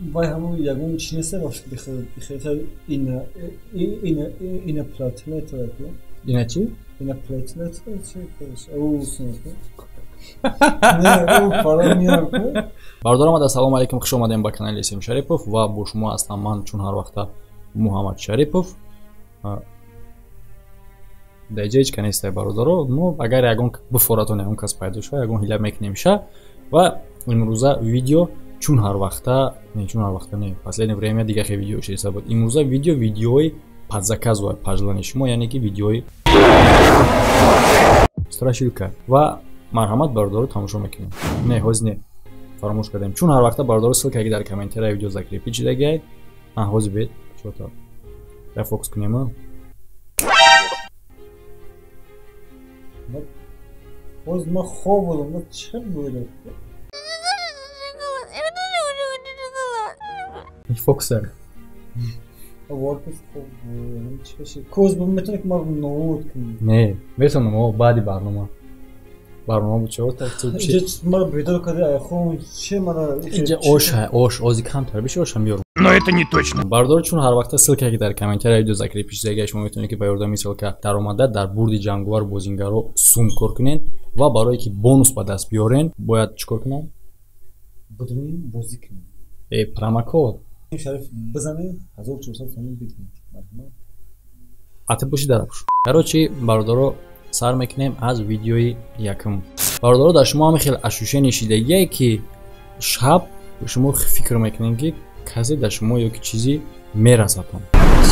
Вай ҳамон ягон чи нест, бихета ина платнета. Ина чи? Ина платнета чи? Бародарам, ассалому алайкум, хуш омадем ба канали Сим Шарипов ва бо шумо ҳастам ман чун ҳар вақта Муҳаммад Шарипов. Дар ҷа ҳеҷ ка нестай, бародаро, но агар ягон бифоратон ягон кас пайдо шава, ягон ҳила мекунем ша. Ва имрӯза видео чун ҳар вақта не, чун ҳар вақта не, последнее время дига хе видео шиса буд. Имрӯза видео видеои под заказ ва пажлани шумо, яъне ки видеои страшилка. Ва марҳамат, бародаро, тамошо мекунем. Не, ҳоз не, фаромӯш кардем. Чун ҳар вақта, бародаро, ссылка ки дар комментария видео закрепить шидагиай. Ҳози бед чота я фокус кунем. Боз ма хоб будам, ма чӣ будам? Фокусер. Не, метавонам, о, баъди барнома. Барнома буд чо? Инҷа ош, ош, ози камтар биши, оша меёрам. Но это не точно. Бародаро, чун ҳар вақта ссылка ки дар комментария видео закрепить шудагиа, шумо метавонед ки ба ёрдами ссылка даромада дар бурди ҷанговар бозингаро сум кор кунед ва барое ки бонус ба даст биёрен, бояд чӣ кор кунам? Будем бозӣ кунем. Э, промокод. Шариф бизанед, 1400 сомон бигиред. А ты боши дарапуш. Короче, бародаро, сар мекунем аз видеои якум. Бародаро, дар шумо ҳамин хел ощущение шидагие ки шаб шумо фикр мекунед, ки касе дар шумо ё ки чизе мерасадон.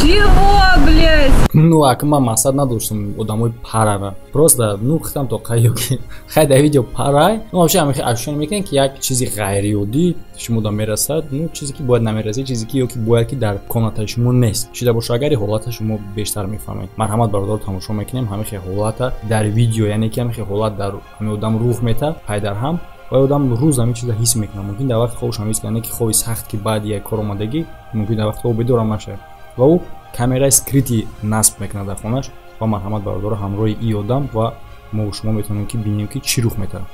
Чего, блядь? Ну, ака ман мақсад надоштам одамои парара. Просто, ну, хитам то қай ё ки хай дар видео парай. Ну, вообще ҳамин хел ощущение мекунед, ки як чизи ғайриоддӣ шумо да мерасад, ну, чизе ки бояд намерасад, чизе ки ё ки бояд ки дар комнатаи шумо нест. Шида боша, агар ҳолата шумо бештар мефаҳмед. Марҳамат, бародаро, тамошо мекунем ҳамин хел ҳолата дар видео, яъне ки ҳамин хел ҳолат дар ҳамин одам рух мета пай дар ҳам, ва одам рӯз ҳамин чиза ҳис мекунад. Мумкин дар вақти хобаш ҳам ҳис кунад, ки хоби сахт ки баъди як кор омадагӣ, мумкин дар вақти хоб бедорам нашавад. Ва ӯ камераи скрити насб мекунад дар хонаш. Ва марҳамат, бародаро, ҳамроҳи и одам ва мо шумо метавонем ки бинем, ки чӣ рух метавад.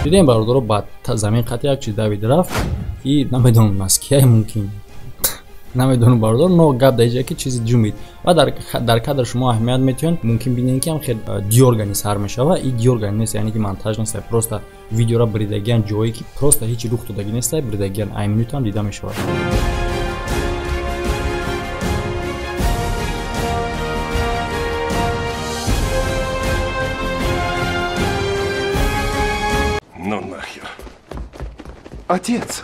Дидем, бародаро, ба замин қатъи як чиз давид рафт и намедонам наскияй, мумкин намедонам, бародар, но гап дар иҷа ки чизи ҷумид. Ва дар кадр шумо аҳамият метиҳед, мумкин бинед, ки ҳам хел дёргани сар мешава. И дёргани нест, яъне ки монтаж нест, просто видеора бридагиан ҷое ки просто ҳеҷ рух додагӣ нест, бридагиан ай минутам дида мешавад. Ну нахер. Отец.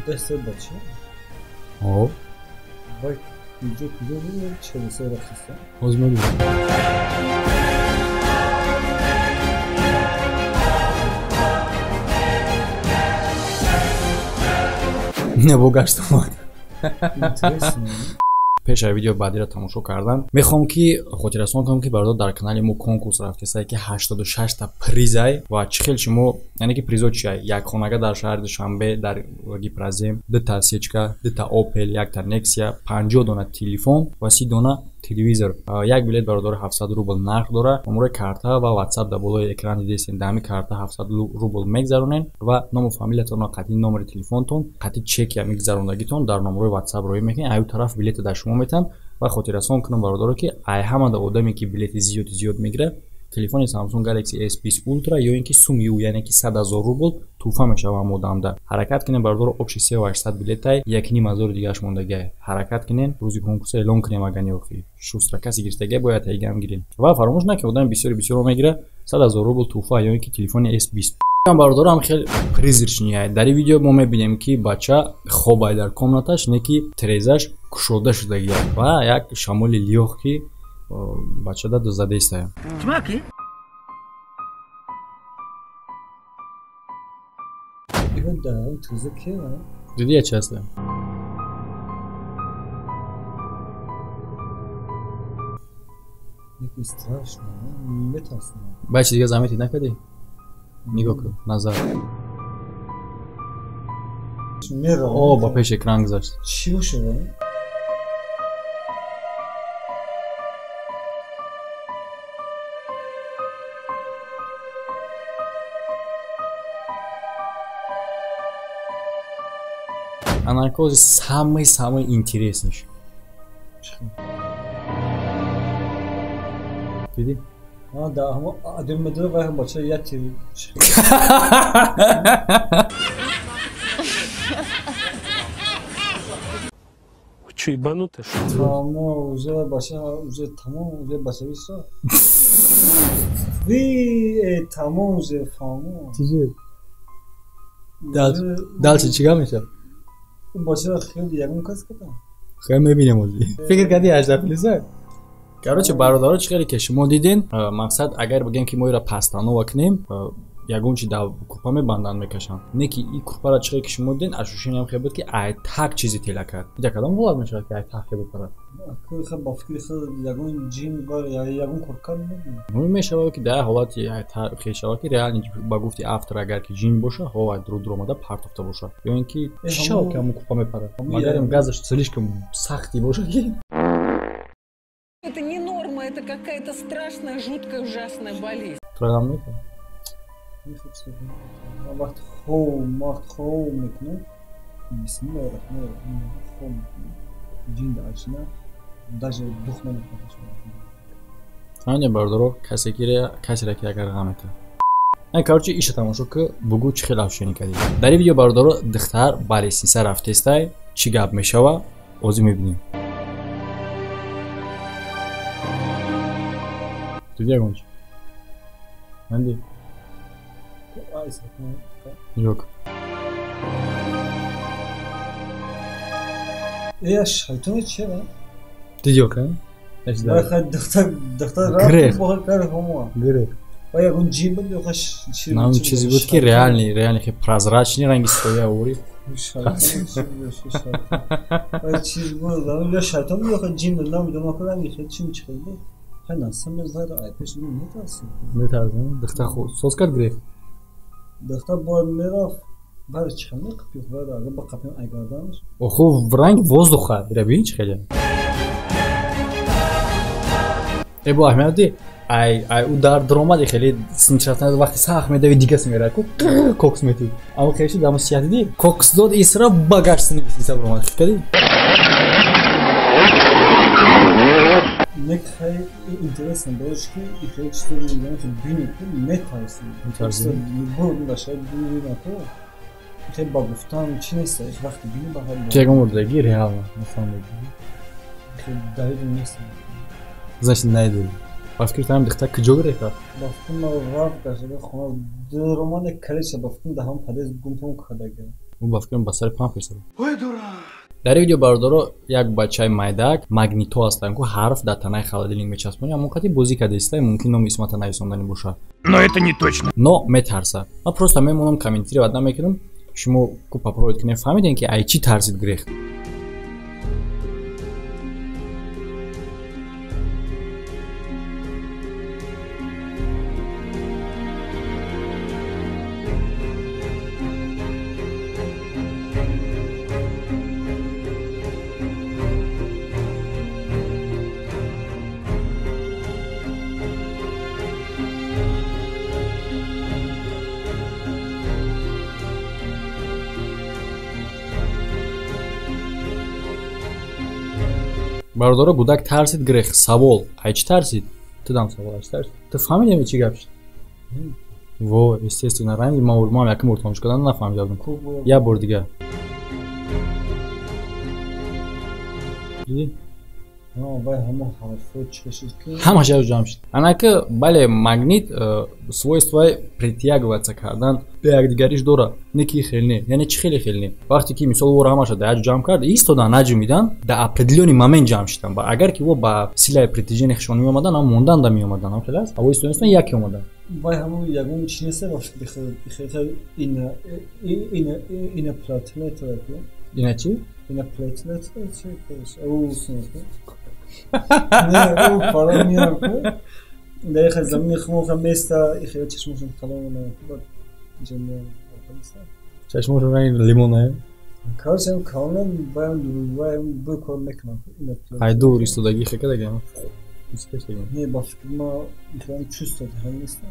Дасти бача. О. Вай, инҷо куҷо буд? Чӣ рафтиста? Ҳозир мебинем. Не, бо гашт омад. Пеш аз видео баъдиро тамошо кардан мехоҳам ки хотиррасон кунам, ки бародар, дар канали мо конкурс рафтеста, ки 86 та призай. Ва чӣ хел шумо, яъне ки призо чия? Як хонага дар шаҳри Душанбе дар Гипрозем, дута сечка, дута Опел, якта Нексия, 50 дона телефон ва 30 дона телевизор. Як билет, бародаро, 700 рубл нарх дора. Номерои карта ва ватсап дар болои экран дидестем. Дар ҳамин карта 700 рубл мегзаронед ва ному фамилиятонро қатъи номери телефонтон, қатъи чеки ҳамин гузарондагитон дар номерои ватсап роӣ мекунед. Аю тараф билета дар шумо метаҳанд. Ва хотиррасон кунам, бародаро, ки ай ҳамада одаме ки билети зиёди зиёд мегирад, телефони Samsung Galaxy S20 Ultra ё ин ки суми ӯ, яъне ки 100 000 рубл туҳфа мешава ҳам одамда. Ҳаракат кунем, бародаро, общий 3800 билетай, 1500 дигааш мондагиай. Ҳаракат кунем, рӯзи конкурса эълон кунем, агар неохӣ. Шустра касе гирифтагиай, бояд ҳайгам гирем. Ва фаромӯш накунед, одами бисёри бисёро мегирад 100 000 рубл туҳфа ё ин ки телефони S20. Бародаро, ҳам хел призрачный. Дар ин видео мо мебинем, ки бача хобай дар комнаташ, не ки терезаш кушода шудагиай ва як шамоли лиёх ки бача да задаистая. Диди, я честно. Страшно, метарсам. Бачи дига заметить накардӣ? Нигоҳ кун, назар. О, ба пеш экран гузашт. Чӣ шуд? Анаркози самый-самый интереснейший. Диди? А, да, один медал вай бача я ти. Чё, ебанутая, что ли? Тамом, уже бача, уже тамом, уже бача висо. Ви, тамом, уже фамо. Чизи? Дальше чига меша? Бача хеле ягон кас када. Хеле мебинем ози. Фикр кардӣ 18 плюса? Короче, бародаро, чӣ хеле ки шумо дидин, мақсад агар бигем ки мо иро пастанова кунем, ягон чи дар курпа мебанданд, мекашанд. Не ки и курпаро чӣ хеле ки шумо дидин, ощущениям хеле буд ки ай так чизи тела кард. Ида кадом ҳолат мешавад ки ай так хеле бипарад? Ба фикри худ ягон ҷин бар ягон кор кард муҳим мешавад ки дар ҳолати ай так хел шавад ки реально ба гуфти автор агар ки ҷин боша, ҳо ай дур омада партофта боша. Ё ин ки чӣ шавад ки ҳамон курпа мепарад? Магар ин газаш слишком сахти боша ки Это не норма, это какая-то страшная, жуткая, ужасная болезнь. Программа? Вақт хов мекунам, бисмиллаҳи раҳмони раҳим, хов мекунам, ҷин дар ашина даже дух намекунад. Ане бародаро, касеро ки агар ғам метавад. Ан короче, иша тамошо ки бугу чӣ хел ощущение кардӣ. Дар ин видео бародаро духтар ба лестница рафтестай, чӣ гап мешава, озӣ мебинем. Диди ягон чи? Анди? Yok. Я шайтон че ва? Диди yok, а? Духтар Грех. Грех. Ва ягон ҷин буд ё чи? Нам чизе буд ки реальный, реальный хе прозрачный ранги соя ори. Чиз буд, ё шайтон буд ё ҷин буд, намедонам ки ранги хе чи чи буд. Хай насам зара ай пеш метарсим. Метарсим. Духтар соз кард грех. Духтар бояд мерафт, бар чӣ меқапи, бар агар ба қапим ай гарданаш. Оху ранг воздуха, ира бин чӣ хеле. Э бо Аҳмеди, ай ай у дар дромади хеле синчратна вақти сахт медави дигас мера ку кокс мети. Аммо хеле шид, аммо сият диди, кокс дод исра багаш сини сиса бромад. Кади? Нек хай интересно было, что и хай что мегӯям ки бини ки метарсӣ. Метарсӣ. Бурд дашай бини на то. Хай ба гуфтан чӣ нест, ҳеҷ вақт бини ба ҳар. Чи ягон бурдаги реально, на самом деле. Хай далел нест. Значит, найдем. Ба фикр там духтар куҷо гирифта? Ба фикр ман рафт дашай хона дуромада калиша ба фикр даҳам падез гумтон кардага. Ӯ ба фикрам ба сари пам фирсад. Ой, дурак. Дар видео бародаро як бачаи майдак магнито ҳастанд ку ҳарф дар танаи холодильник мечаспонӣ, аммо қати бозӣ кардааста, мумкин номи исмата нависондани бошад. Но это не точно. Но метарса. Ман просто мемонам комментировать намекунам. Шумо ку попробуйте кунед, фаҳмидем ки ай чӣ тарсид грех. Бародаро гудак тарсид грех. Савол. Ай чӣ тарсид? Ту дам савол, ай чӣ тарсид? Ту фаҳмидем чӣ гап шуд? Во, естественно, ранги ман якум бор тамошо кардан нафаҳмидам. Як бор дигар. Дидӣ? Вай ҳама ҳарфҳо чӣ шуд ки ҳамаш як ҷамъ шуд. Анаки бале магнит свойствои притягиваться кардан ба якдигариш дорад. Не ки хел не, яъне чӣ хеле хел не. Вақте ки мисол ӯро ҳамаша дар як ҷо ҷамъ кард, истодан наҷумидан, дар определённый момент ҷамъ шидан. Ва агар ки ӯ ба силаи притяжения хишон меомадан, ҳам мондан да меомадан, ҳам хел аст. А ӯ истодан яке омадан. Вай ҳамон ягон чӣ нест, ба фикри худ ина ина ина платнета Ина чӣ? Ина платнета чӣ? Ӯ сунат. Не, ӯ фара меям ку. Дар яхе замини хумоха места, ихе чашмошон калон бад ҷамъ Чашмошон ранги лимон, э? Короче, калонам баям бу кор мекунам. Ай дур истодагӣ хека дагам. Не, ба фикр ма ихлам чувствовать ҳам нестам.